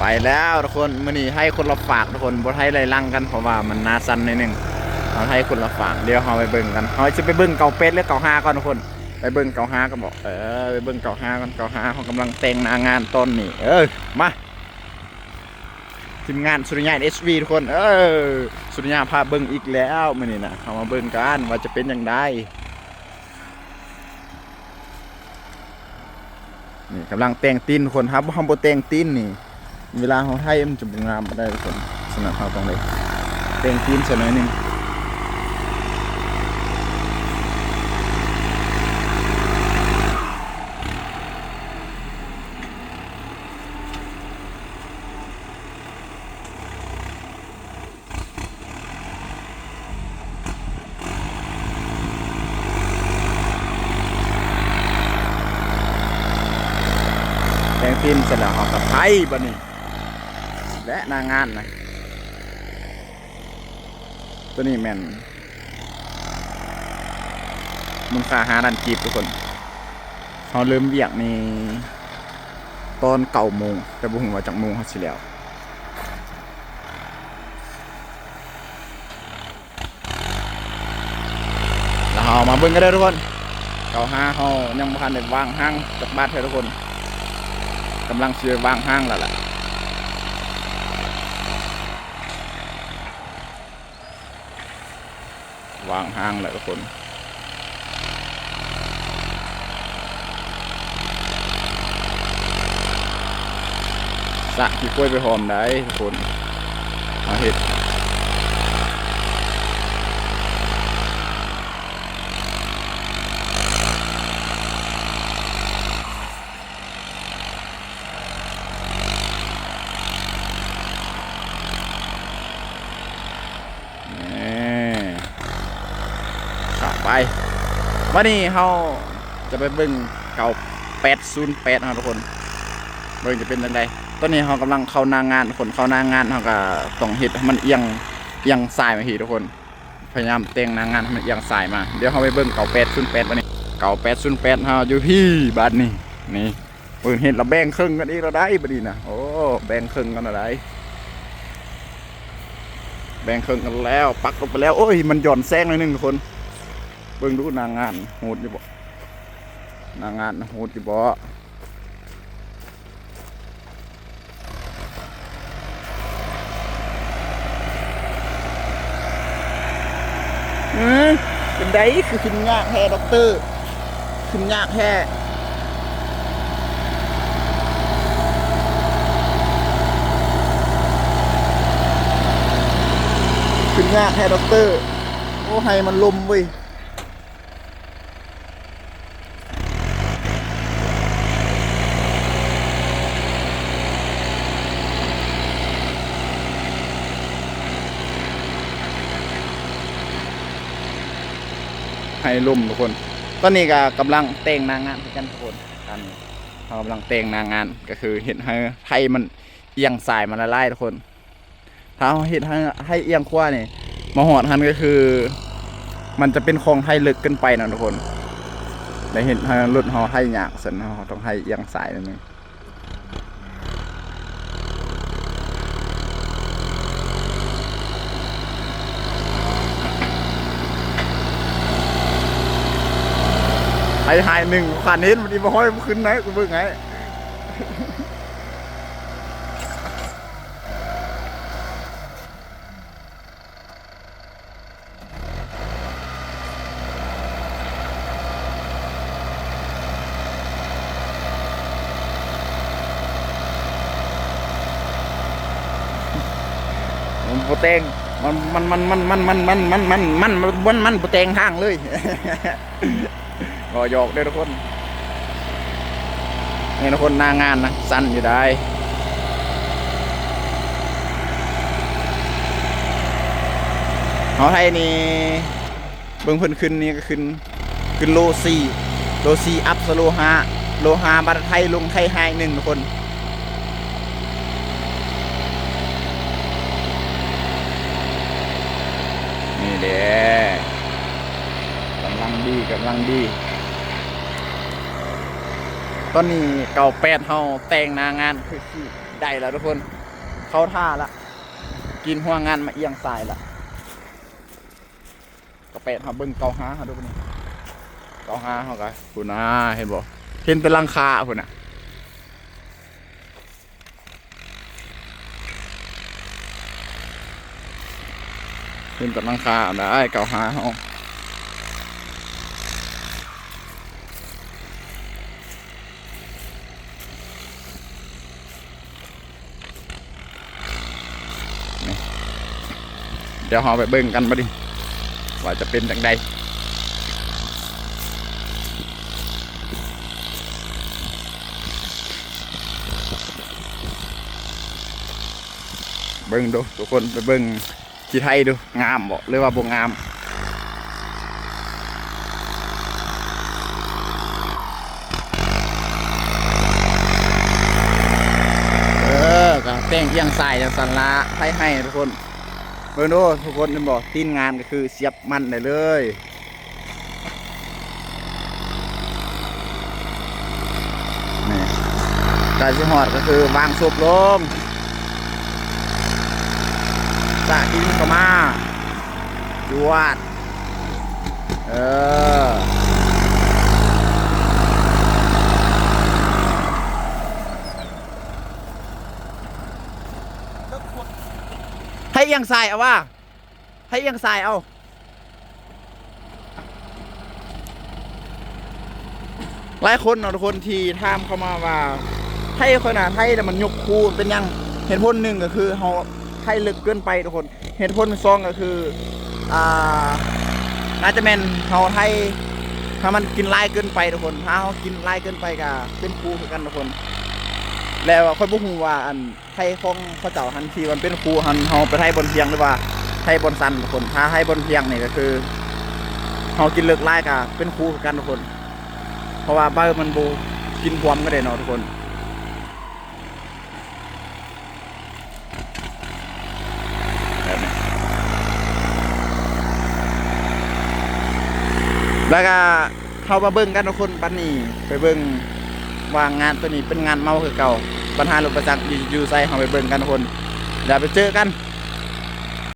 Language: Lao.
ໄປແລ້ວທຸກຄົນ ມື້ນີ້ໄທຄົນລະຟາກທຸກຄົນ ບໍ່ໄທໄລ່ຫຼັງກັນ ເພາະວ່າມັນໜ້າຊັນໜ້ອຍໜຶ່ງ ເຮົາໄທຄົນລະຟາກ. ດຽວເຮົາໄປເບິ່ງກັນ ເຮົາຈະໄປເບິ່ງເກົ້າແປດ ຫຼື ເກົ້າຫ້າກ່ອນທຸກຄົນ ໄປເບິ່ງເກົ້າຫ້າກ່ອນບໍ ເອີ ໄປເບິ່ງເກົ້າຫ້າກ່ອນ ເກົ້າຫ້າເຮົາກຳລັງແຕ່ງໜ້າງານຕອນນີ້ ເອີ ມາ ທີມງານສຸລິຍາ ເອັສ ວີ ທຸກຄົນ ເອີ ສຸລິຍາພາເບິ່ງອີກແລ້ວ ມື້ນີ້ນະ ເຮົາມາເບິ່ງກັນວ່າຈະເປັນຈັ່ງໃດ. ນີ້ກຳລັງແຕ່ງຕີນຄົນ ຖ້າເຮົາບໍ່ແຕ່ງຕີນນີ້ ເວລາເຮົາໄທມັນຈະບໍ່ງາມປານໃດທຸກຄົນ. ສະນັ້ນເຮົາຕ້ອງໄດ້ແຕ່ງຕີນຊະໜ້ອຍໜຶ່ງ. ແຕ່ງຕີນເສັດແລ້ວ ເຮົາກໍໄຖບາດນີ້ ແລະໜ້າງານນະ ໂຕນີ້ແມ່ນ ມູນຄ່າຫ້າລ້ານກີບທຸກຄົນ. ເຮົາເລີ່ມວຽກນີ້ຕອນເກົ້າໂມງ ແຕ່ບໍ່ຮູ້ວ່າຈັກໂມງເຮົາຊິແລ້ວ. ແລ້ວເຮົາມາເບິ່ງກັນເດີທຸກຄົນ ເກົ້າຫ້າເຮົາຍັງບໍ່ທັນໄດ້ວາງຮາງຈັກບາດເທື່ອທຸກຄົນ ກຳລັງຊິໄປວາງຮາງແລ້ວລະ. ວາງຮາງແລ້ວທຸກຄົນ ສະຂີ້ໂຄຍໄປພ້ອມໄດ໋ທຸກຄົນ ມາເຮັດ ນີ້ ຂ້າມໄປ ບາດນີ້ເຮົາຈະໄປເບິ່ງເກົ້າແປດສູນແປດເຮົາທຸກຄົນ ເບິ່ງຈະເປັນຈັ່ງໃດ. ຕອນນີ້ເຮົາກຳລັງເຂົ້າໜ້າງານທຸກຄົນ ເຂົ້າໜ້າງານເຮົາກໍຕ້ອງເຮັດໃຫ້ມັນອຽງ ອຽງຊ້າຍມາພີ້ທຸກຄົນ ພະຍາຍາມແຕ່ງໜ້າງານໃຫ້ມັນອຽງຊ້າຍມາ. ດຽວເຮົາໄປເບິ່ງເກົ້າແປດສູນແປດບາດນີ້ ເກົ້າແປດສູນແປດເຮົາຢູ່ພີ້ບາດນີ້ ນີ້ ເພິ່ນເຮັດລະແບ່ງເຄິ່ງກັນອີກແລ້ວໄດ໋ບາດນີ້ນະ ໂອ້ ແບ່ງເຄິ່ງກັນແລ້ວໄດ໋ ແບ່ງເຄິ່ງກັນແລ້ວ ປັກລົງໄປແລ້ວ. ໂອ້ຍ ມັນຢ່ອນແສງໜ້ອຍໜຶ່ງທຸກຄົນ ເບິ່ງດູໜ້າງານໂຫດຢູ່ບໍ່ ໜ້າງານໂຫດຢູ່ບໍ່. ເອີ ເປັນໃດຄືຂຶ້ນຍາກແທ້ດັອກເຕີ ຂຶ້ນຍາກແທ້ ຂຶ້ນຍາກແທ້ດັອກເຕີ. ໂອ້ ໄຮ່ມັນລົມເວີຍ. ໄຮ່ລົມທຸກຄົນ ຕອນນີ້ກໍກຳລັງແຕ່ງໜ້າງານຄືກັນທຸກຄົນ ອັນ ເຮົາກຳລັງແຕ່ງໜ້າງານ ກໍຄືເຮັດໃຫ້ໄຮ່ມັນອຽງຊ້າຍມາຫຼາຍໆທຸກຄົນ. ຖ້າເຮົາເຮັດໃຫ້ ໃຫ້ອຽງຂວານີ້ ມາຮອດຫັ້ນກໍຄື ມັນຈະເປັນຂອງໄຖເລິກເກີນໄປເນາະທຸກຄົນ ແລະເຮັດໃຫ້ລົດເຮົາໄຖຍາກ ສະນັ້ນເຮົາຕ້ອງໄຖອຽງຊ້າຍໜ້ອຍໜຶ່ງ. ໄຖ ໄຖໜຶ່ງ ຄັນເຫັນມັນຊິບໍ່ຫ້ອຍບໍ່ຂຶ້ນໄດ໋ ກູເບິ່ງໃຫ້. ມັນບໍ່ແຕ່ງ ມັນ ມັນ ມັນບໍ່ແຕ່ງທາງເລີຍ. ບໍ່ ຢອກເດີທຸກຄົນ ນີ້ທຸກຄົນ ໜ້າງານນະ ສັ້ນຢູ່ໄດ໋ ເຮົາໄຖນີ້ ເບິ່ງເພິ່ນຂຶ້ນນີ້ກໍຂຶ້ນ ຂຶ້ນໂລສີ່ ໂລສີ່ອັບໃສ່ໂລຫ້າ ໂລຫ້າ ບາດໄຖລົງໄຖໄຮ່ໜຶ່ງທຸກຄົນ ນີ້ເດ້. ກຳລັງດີ ກຳລັງດີ ຕອນນີ້ເກົ້າແປດເຮົາແຕ່ງໜ້າງານຄື ຄື ໃຈແລ້ວທຸກຄົນ ເຂົ້າທ່າລະ ກິນຫົວງານມາອຽງຊາຍລະ. ກະແປດເຮົາເບິ່ງເກົ້າຫ້າເຮົາດູບັດນີ້ ເກົ້າຫ້າເຮົາກະພຸ້ນນາ ເຫັນບໍ່ ເຫັນແຕ່ຫຼັງຄາພຸ້ນນະ ເຫັນແຕ່ຫຼັງຄາໄດ໋ ເກົ້າຫ້າເຮົາ. ນີ້ ດຽວເຮົາໄປເບິ່ງກັນບັດນີ້ ວ່າຈະເປັນຈັ່ງໃດ. ເບິ່ງດູທຸກຄົນ ໄປເບິ່ງ ຂີ້ໄຖດູ ງາມບໍ່ ຫຼືວ່າບໍ່ງາມ? ເອີ ກະແຕ່ງອຽງຊາຍຈັ່ງຊັ້ນລະ ໄຖໃຫ້ທຸກຄົນ. ເບິ່ງດູທຸກຄົນ ເຫັນບໍ່ ຕີນງານກະຄືສຽບມັນໄດ້ເລີຍ. ນີ້ ໃກ້ຊິຮອດກະຄືວາງສົບລົງ ສາກດິນເຂົ້າມາ ຈວດ ເອີ ໃຫ້ອຽງຊາຍເອົາວ່າ ໃຫ້ອຽງຊາຍເອົາ. ຫຼາຍຄົນເນາະທຸກຄົນທີ່ຖາມເຂົ້າມາວ່າ ໄຖຂ້ອຍນະ ໄຖແລ້ວມັນຍົກຄູເປັນຫຍັງ? ເຫດຜົນໜຶ່ງກະຄືເຮົາໄຖເລິກເກີນໄປທຸກຄົນ ເຫດຜົນສອງກະຄື ອ່າ ໜ້າຈະແມ່ນເຮົາໄຖ ຖ້າມັນກິນຫຼາຍເກີນໄປທຸກຄົນ ຖ້າເຮົາກິນຫຼາຍເກີນໄປກະເປັນຄູຄືກັນທຸກຄົນ. ແລ້ວຂ້ອຍບໍ່ຮູ້ວ່າອັນ ໄຖຂອງເຂົາເຈົ້າຫັ້ນ ທີ່ມັນເປັນຄູຫັ້ນ ເຮົາໄປໄຖບ່ອນທ່ຽງ ຫຼືວ່າໄຖບ່ອນຊັນທຸກຄົນ. ຖ້າໄຖບ່ອນທ່ຽງນີ້ກະຄື ເຮົາກິນເລິກຫຼາຍກະເປັນຄູຄືກັນທຸກຄົນ ເພາະວ່າໃບມັນບໍ່ກິນພວມກັນເດ້ເນາະທຸກຄົນ. ແບບນີ້ ແລ້ວກະ ເຮົາມາເບິ່ງກັນທຸກຄົນ ບັດນີ້ໄປເບິ່ງວ່າງານໂຕນີ້ເປັນງານເມົາຄືເກົ່າ. ບັນຫາອຸປະສັກຢູ່ ຢູ່ໃສ ເຮົາໄປເບິ່ງກັນທຸກຄົນ ແລ້ວໄປເຈີກັນ.